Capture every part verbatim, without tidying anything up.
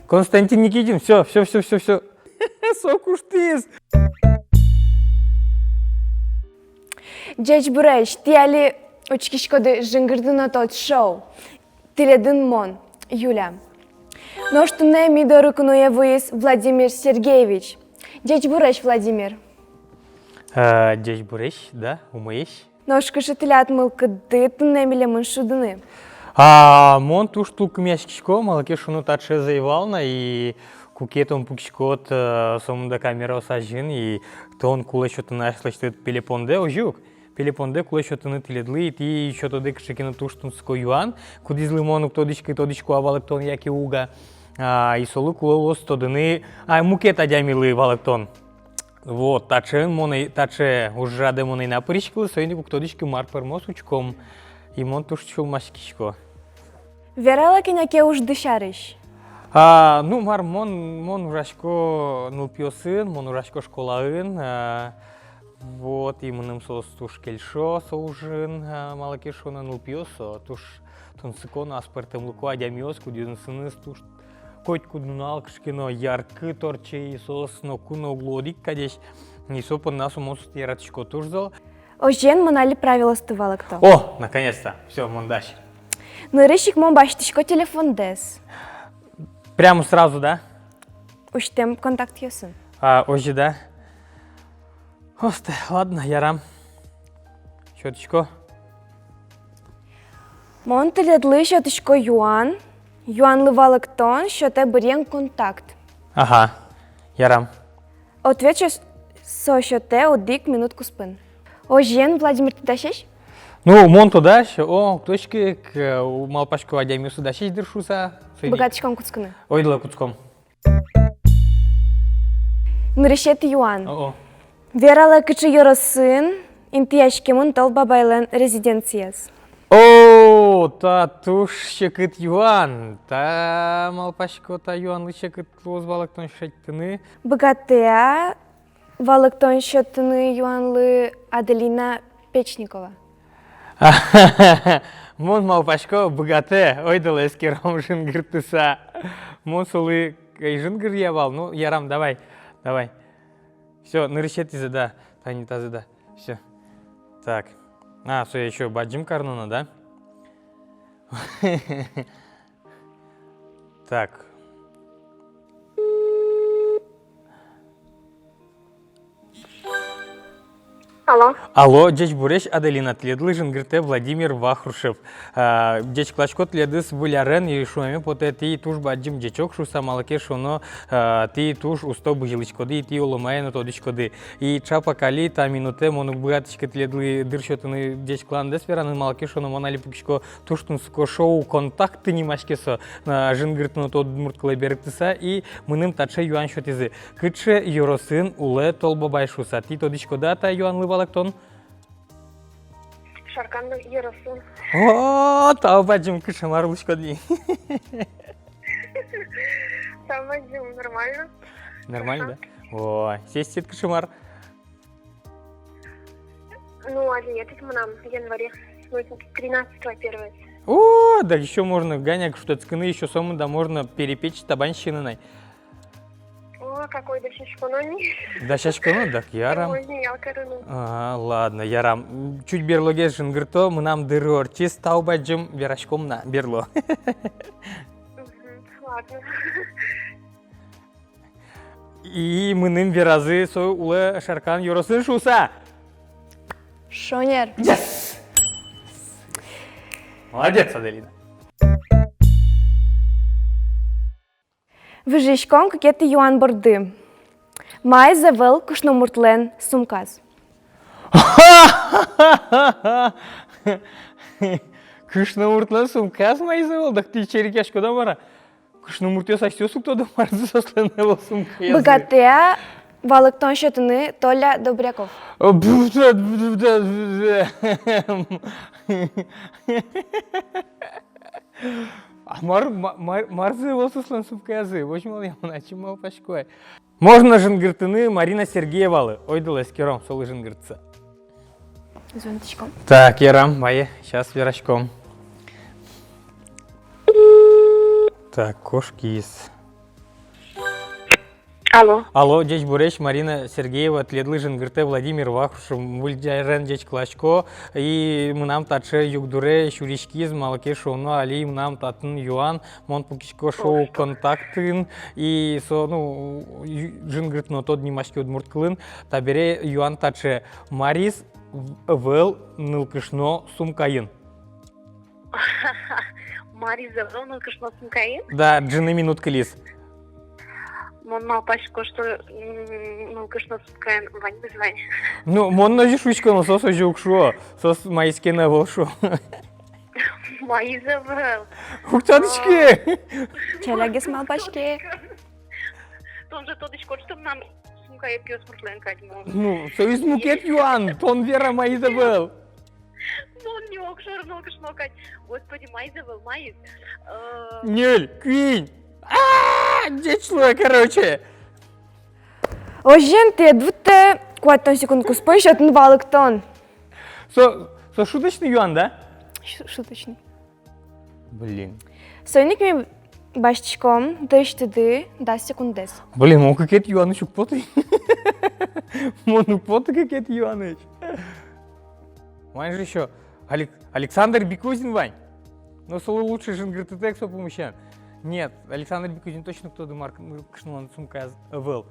Константин Никитин, всё, всё, всё, всё, всё. Со куштӥз. Ӟечбуресь, тӥ али учкиськоды «Жингырты но тод» шоу. Тӥледын мон, Юля. Нош туннэ ми доры куное вуиз Владимир Сергеевич. Ӟечбуресь, Владимир. Э, ӟечбуресь, да, умоесь. Нош кыӵе тӥляд мылкыды туннэ милемын шудыны? А, мон туж тулкымъяськисько, малы ке шуоно, таӵеез ӧй вал на, и куке тон пукиськод, э, сомында камераос азьын, и тон кулэ сётыны аслэсьтыд пелепондэ, озьы ук? Пелепондэ кулэ сётыны тӥледлы, и тӥ сётоды кыӵе ке но туж тунсыко юан, кудӥзлы мон уг тодӥськы, тодӥсько-а валэктон яке уг-а. А, и солы кулэ луоз тодыны, а, мукет адямилы валэктон. Вот, таӵеын мон ӧй, таӵе ужрадэ мон ӧй на пыриськылы, соин ик уг тодӥськы, мар пӧрмоз, учком. И мон туж сюлмаськисько. Вералэ кӧня ке ужды сярысь. А, ну, мар, мон, мон ужасько нылпиосын, мон ужасько школаын, а, вот, и мыным соос туж кельшо со ужын, а, малы ке шуоно, нылпиос со туж тунсыко но аспӧртэмлыко адямиос, кудъёсыныз туж котькуд нунал кыӵе ке но яркыт ортче, и соос ноку но уг луо одӥг кадесь, и со понна со мон соосты яратӥсько туж зол. Озьыен, мон али правилоосты валэкто. О, наконец-то! Всё, мон дась. Нырысь ик мон басьтӥсько телефондэс. Прямо сразу, да? Усьтэм контактъёсын. А, озьы, да? Осте, ладно, ярам. Сётӥсько. Мон тӥледлы сётӥсько юан, юанлы валэктон сётэ быръем контакт. Ага, ярам. Ответ со сётэ одӥг минут куспын. Озьыен, Владимир, тӥ дасесь? Ну, мон-то дась, о, точки, к, у, малпасько, адямиосы дасесь дыр шуса. Быгатӥськом кутскыны. Ойдолэ кутском. Нырысетӥ юан. О-о. Вералэ, кыӵе ёросын интыяськемын Тол Бабайлэн резиденциез? О, та туж секыт юан. Та, малпасько, та юанлы секыт луоз валэктон сётыны. Быгатэ-а валэктон сётыны юанлы Аделина Печникова? Мон малпасько, быгатэ, ойдолэ эскером жингыртыса. Мон солы ӧй жингыръя вал, ну, ярам, давай, давай. Всё, нырысетӥзэ, да, тани тазэ, да, всё. Так. А, со ещё бадӟым кароно, да? Так. Алло. Алло, ӟечбуресь, Аделина, тӥледлы жингыртэ Владимир Вахрушев. А, ӟечкыласько тӥледыз Выль арен, и шуэме потэ, тӥ туж бадӟым ӟечок шуса, малы ке шуоно, а, тӥ туж усто бызьылӥськоды, и тӥ оломае но тодӥськоды. И чапак али та минутэ мон уг быгатӥськы тӥледлы дыр сётыны ӟечкыландэс вераны, малы ке шуоно, мон али пукисько туж тунсыко шоу, «Контакты» нимаське со, а, «Жингырты но тод» удмурт кылэ берыктыса, и мыным таӵе юан сётӥзы: кыӵе ёросын улэ Тол Бабай шуса. Тӥ тодӥськоды-а та юанлы валэктон? Шаркан ёросын. О, тау бадӟым, кыӵе мар улӥськод ни? Тау бадӟым, нормально. Нормально, да? О, сессиед кыӵе мар? Ну, али этот мынам, январе. Ну, тринадцатого первое. О, так ещё можно ганяк шутэтскыны, ещё сомында можно перепеч табань сиыны на. О, какой дасяськоно ни. Дасяськоно, так ярам. Можно ял карыны. А, ладно, ярам. Чуть берлогес жингырто, мынам дыры ортчиз, тау бадӟым, вераськом на берло. Мгм, ладно. И мыным веразы, со улэ Шаркан ёросын шуса. Шонер. Yes! Молодец, Аделина. Выжиськом кыкетӥ юан борды. Маиз ӧвӧл кышномуртлэн сумказ? Кышномуртлэн сумказ маиз ӧвӧл? Так тӥ черекъяськоды-а, мар-а? Кышномуртъёс асьсэос уг тодо, марзы соослэн ӧвӧл сумкаязы. Быгатэ-а валэктон сётыны Толя Добряков? А мар, ма-, мар-, марзы ӧвӧл соослэн сумкаязы? Возьмал я мон, ачим малпасько ай. Можно жингыртыны Марина Сергеевалы. Ойдолэ эскером солы жингыртыса. Звонить кариськом. Так, ярам, вае, сейчас вераськом. Так, кошкиз. Алло. Алло, ӟечбуресь, Марина Сергеева тӥледлы жингыртэ, Владимир Вахрушев. Выль арен ӟечкыласько. И мынам таӵе югдуре сюриськиз, малы ке шуоно, али мынам татын юан, мон пукисько шоу «Контактын», и со, ну, ю-, жингыртоно тодэ нимаське удмурт кылын. Табере юан таӵе: мариз ӧвӧл нылкышно сумкаын? Мариз ӧвӧл нылкышно сумкаын? Да, ӝыны минут кылиз. Мон малпасько, что, м, нылкышно сумкаын ваньмыз вань. Ну, мон но озьы шуисько, но соос озьы уг шуо. Соос маиз ке но ӧвӧл шуо. Маиз ӧвӧл. Уг тодӥськы. Чалякгес малпаське. Тон же тодӥськод, что мынам сумкае пиосмуртлэн кадь мон. Ну, соиз мукет юан, тон вера, маиз ӧвӧл. Мон но огшоры нылкышно кадь. Господи, маиз ӧвӧл, маиз. Э, ньыль, куинь. А, ӟеч луэ, короче. Озьыен, тӥледлы куатьтон секунд куспын сётыны валэктон. Со, со шуточный юан, да? Шу-, шуточный. Блин. Соин ик ми басьтӥськом дырысьтыды дас секундэз. Блин, мон кыкетӥ юанысь уг поты. Мон уг поты кыкетӥ юанысь. Вань же ещё Алек-, Александр Бикузин вань. Но солы лучше жингыртытэк со пумысен. Нет, Александр Бикузин точно уг тоды, мар нылкышнолэн сумкаяз ӧвӧл.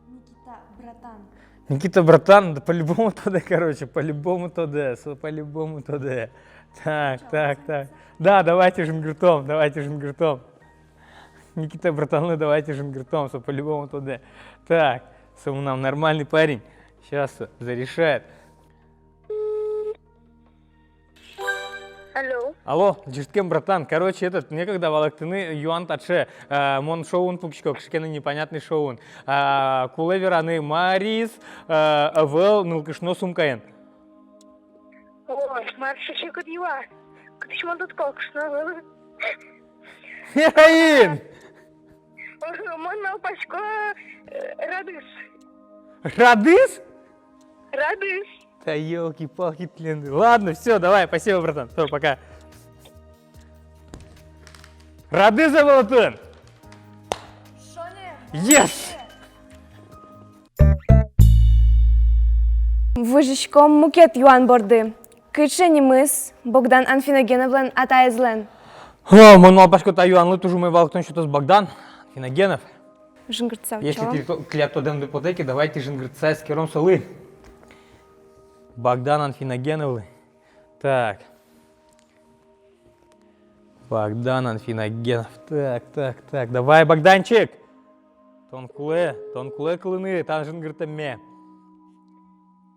Никита, братан. Никита, братан, да по-любому тодэ, короче, по-любому тодэ, со по-любому тодэ. Так, так, так. Да, давайте жингыртом, давайте жингыртом. Никита, братан, ну давайте жингыртом, со по-любому тодэ. Так, со мынам нормальный парень. Сейчас зарешает. Алло. Алло, ӟырткем, братан. Короче, этот, некогда валэктыны, юан таӵе, э, мон шоуын пукисько, кыӵе ке но непонятный шоуын. А, кулэ вераны, мариз, э, ӧвӧл нылкышно сумкаын. Ой, мар сыӵе кыт юа. Кытысь мон тодӥсько, кышно ӧвӧл. Героин! Мон малпасько, э, радыз. Радыз? Радыз. Да ёлки-палки, тӥледлы. Ладно, всё, давай, спасибо, братан. Всё, пока. Радыз ӧвӧл отын. Yes! Выжиськом мукет юан борды. Кыӵе нимыз Богдан Анфиногеновлэн атаезлэн? О, мон малпасько, та юанлы туж умой валэктон сётоз Богдан Анфиногенов. Жингыртса учком. Если тӥ то-, тӥляд тодэмды потэ ке, давайте жингыртса эскером солы. Богдан Анфиногеновлы. Так. Богдан Анфиногенов. Так, так, так. Давай, Богданчик! Тон кулэ, тон кулэ кылыны та жингыртэмме.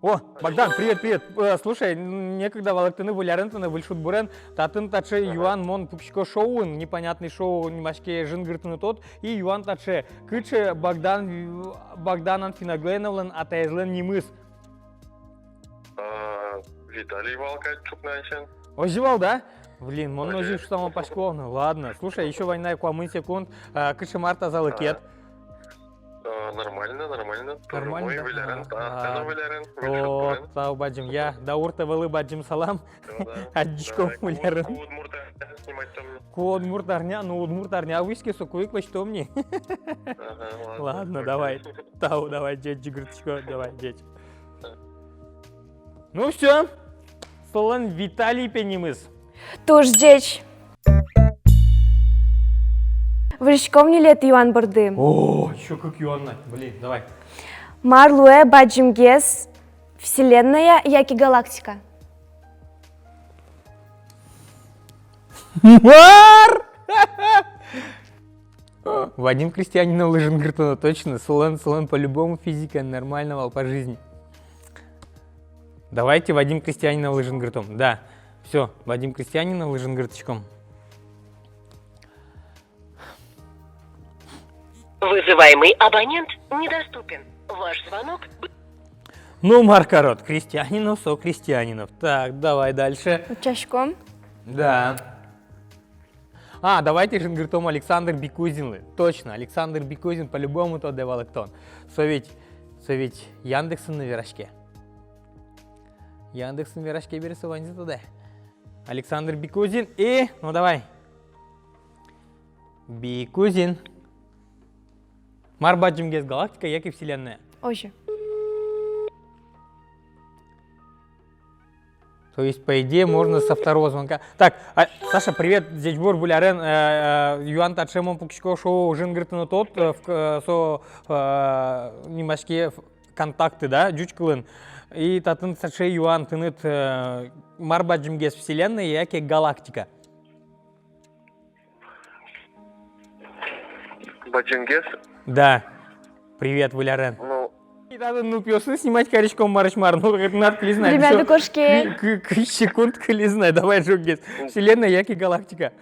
О, Богдан, привет, привет. Э, слушай, н-, некогда валэктыны, выль арен тонэ, выль шудбурен. Татын таӵе юан, мон пукисько шоуын, непонятный шоу, нимаське «Жингыртыны тод», и юан таӵе: кыӵе Богдан, Богдан Анфиногеновлэн атаезлэн нимыз? А, Виталий вал кадь ӵукнаысен. Озьы вал, да? Блин, мон но озьы шуса малпасько вал но. Ладно, слушай, ещё вань на куамын секунд. А, кыӵе мар тазалыкед? А, нормально, нормально. Нормально, да? Выль арен, а, а, выль арен. О, тау бадӟым, я. Даур ТВ-лы бадӟым салам. Да, да. Адӟиськом выль арын. Ку удмурт арня снимать томни? Ку удмурт арня, ну, удмурт арня вуиз ке, соку ик лэсьтом ни. Ага, ладно. Ладно, окей. Давай. Тау, давай, ӟеч, ӟыгыртӥсько, давай, ӟеч. Ну всё, солэн Виталий пе нимыз. Туж ӟеч. Выжиськом ньылетӥ юан борды. О, ещё кык юан на. Блин, давай. Мар луэ бадӟымгес: вселенная яке галактика? Мар? Вадим Крестьяниновлы жингыртоно, точно. Солэн, солэн по-любому физика нормально вал по жизни. Давайте Вадим Крестьяниновлы жингыртом. Да. Всё, Вадим Крестьяниновлы жингыртӥськом. Вызываемый абонент недоступен. Ваш звонок б- Ну, мар карод, Крестьянинов со Крестьянинов. Так, давай дальше. Учкиськом. Да. А, давайте жингыртом Александр Бикузинлы. Точно, Александр Бикузин по-любому тодэ валэктон. Со ведь Со ведь Яндексын но вераське. Яндексын вераське бере, со ваньзэ тодэ. Александр Бикузин и, ну давай. Бикузин. Мар бадӟымгес, галактика яке вселенная? Озьы. То есть, по идее, можно со второго звонка. Так, а, Саша, привет, ӟечбур, выль арен, э, э, юан таӵе: мон пукисько шоу «Жингырты но тод», э, в к-, э, со, э, нимаське в-, «Контакты», да, ӟуч кылын. И татын таӵе юан тыныд, э, мар бадӟымгес, вселенная яке галактика? Бадӟымгес? Да. Привет, выль арен. Ну. И татын нылпиосын снимать кариськом, марысь мар, ну, тынад кылиз на. Ребята, ещё кошке. Кы-, кы-, кык секунд кылиз на, давай ӝоггес. Вселенная яке галактика?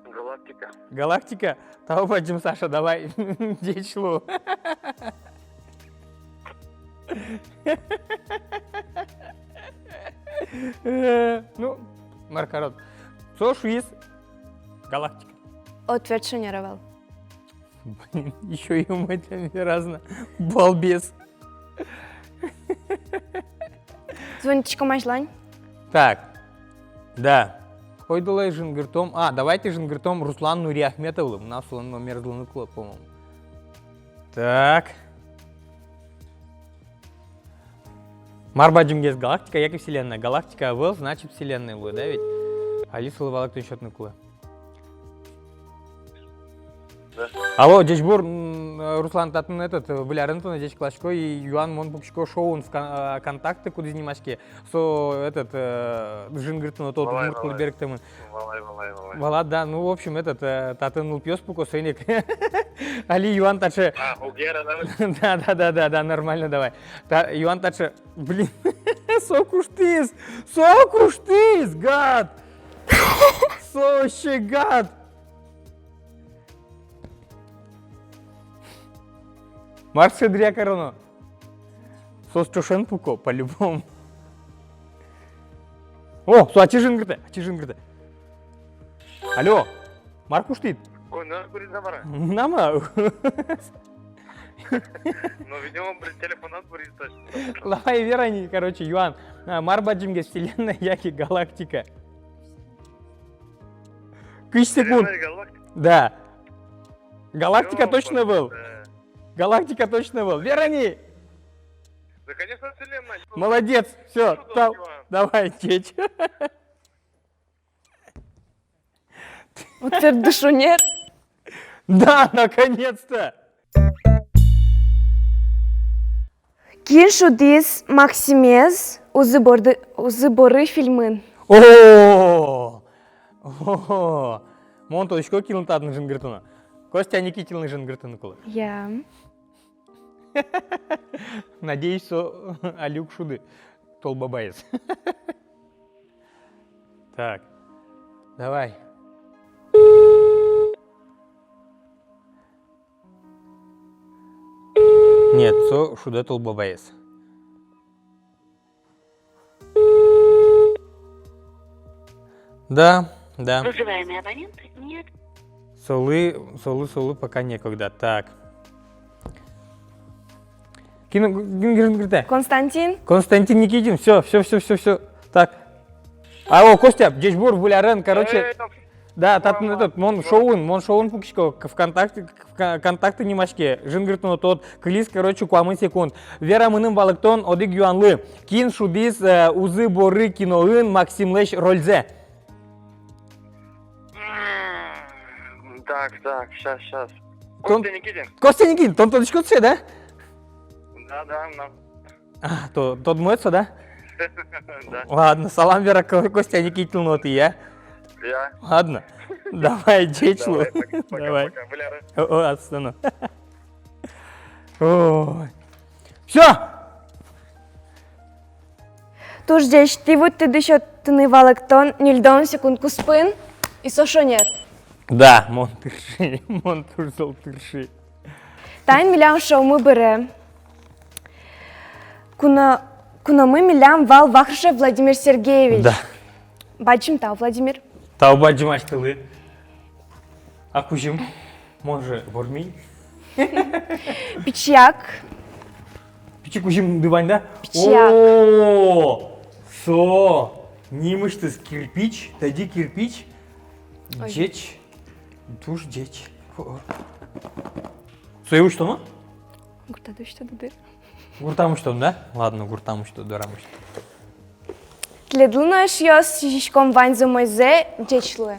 Галактика. Галактика? Тау бадӟым, Саша, давай. Ӟеч лу. Э, ну, мар карод. Со шуиз галактика. Ответ шонер ӧвӧл. Блин, ещё и умой тӥляд вераз на. Балбес. Звонить кариськом азьлань. Так. Да. Ойдолэ жингыртом. А, давайте жингыртом Руслан Нуриахметовлы. Мынам солэн номерез луыны кулэ, по-моему. Так. Мар бадӟымгес, галактика яке вселенная? Галактика ӧвӧл, значит, вселенная луэ, да ведь? Али солы валэктон сётыны кулэ. Да. Алло, ӟечбур, м, Руслан, татын этот, э, выль арен тонэ ӟечкыласько, и юан: мон пукисько шоуын в кон-, э, «Контакты», кудӥз нимаське. Со, этот, э, «Жингырты но тод», удмурт кылын берыктэмын. Валай, валай, валай. Валад, да, ну, в общем, этот, э, татын нылпиос пуко, соин ик. Али юан таӵе. А, уг яра, да? Да, да, да, да, да, нормально, давай. Та, юан таӵе, блин, со куштӥз, со куштӥз, гад! Со вообще гад! Мар сыӵе дыръя кароно? Соос ӵошен пуко, по-любому. О, со ачиз жингыртэ, ачиз жингыртэ. Алло, мар куштӥд? Ой, ну, курить забара. Нама. Но, видимо, блин, телефонад бурит точно. Давай, вера ни, короче, юан. А, мар бадӟымгес, вселенная яке галактика? Кызь секунд. Вселенная, галактика? Да. Галактика точно ӧвӧл. Ёпта. Галактика точно ӧвӧл. Вера ни! Да, конечно, вселенная. Молодец, всё, тау. Давай, ӟеч. Вот это шонер. Да, наконец-то! Кин шудӥз Максимез «Узы борды-, Узы боры» фильмын? О! О! Мон тодӥсько, кинлы татын жингыртоно. Костя Никитинлы жингыртыны кулэ. Я. Надеюсь, со али уг шуды Тол Бабаез. Так, давай. Нет, со шудэ Тол Бабаез. Да, да. Вызываемый абонент нет. Солы, солы, солы пока некогда. Так. Кин, кин, кин, кин, кин? Константин. Константин Никитин. Всё, всё, всё, всё, всё. Так. Алло, Костя, ӟечбур, выль арен, короче. Эй, ну, да, татын, нормально, этот, мон шоуын, мон шоуын пукисько, к-, ВКонтакте, к-, к-, «Контакты» нимаське, «Жингырты но тод», кылиз, короче, куамын секунд. Вера мыным валэктон одӥг юанлы. Кин шудӥз, э, «Узы боры» киноын Максимлэсь рользэ? Так, так, щас, щас. Тон-, Костя Никитин. Костя Никитин, тон тодӥськод сое, да? Да, да, но. А, то, тодмоед со, да? Да. Ладно, салам вера Ко-, Костя Никитинлы но тӥ, я? Я. Ладно. Давай, ӟеч лу. Давай, пока, пока, давай. Пока, выль арен. О, о, отстану. Ой. Всё! Туж ӟеч, тӥ вуттӥды сётыны валэктон ньыльдон секунд куспын, и со шонер. Да, мон тырши, мон туж зол тырши. Тани милям шоумы быре. Куно-, куномы милям вал Вахрушев Владимир Сергеевич. Да. Бадӟым тау, Владимир. Тау бадӟым асьтэлы. А кузьым, мон же вормӥ. Пичияк. Пичи кузьымды вань, да? Пичияк. О, со нимысьтыз кирпич, тӧдьы кирпич. Ой. Ӟеч, туж ӟеч. О-о. Сое усьтоно? Гуртады усьтоды, да? Гуртам усьтоно, да? Ладно, гуртам усьтоды, дорам усьтоды. Тӥледлы но, эшъёс, сӥзиськом ваньзэ умойзэ, ӟеч луэ.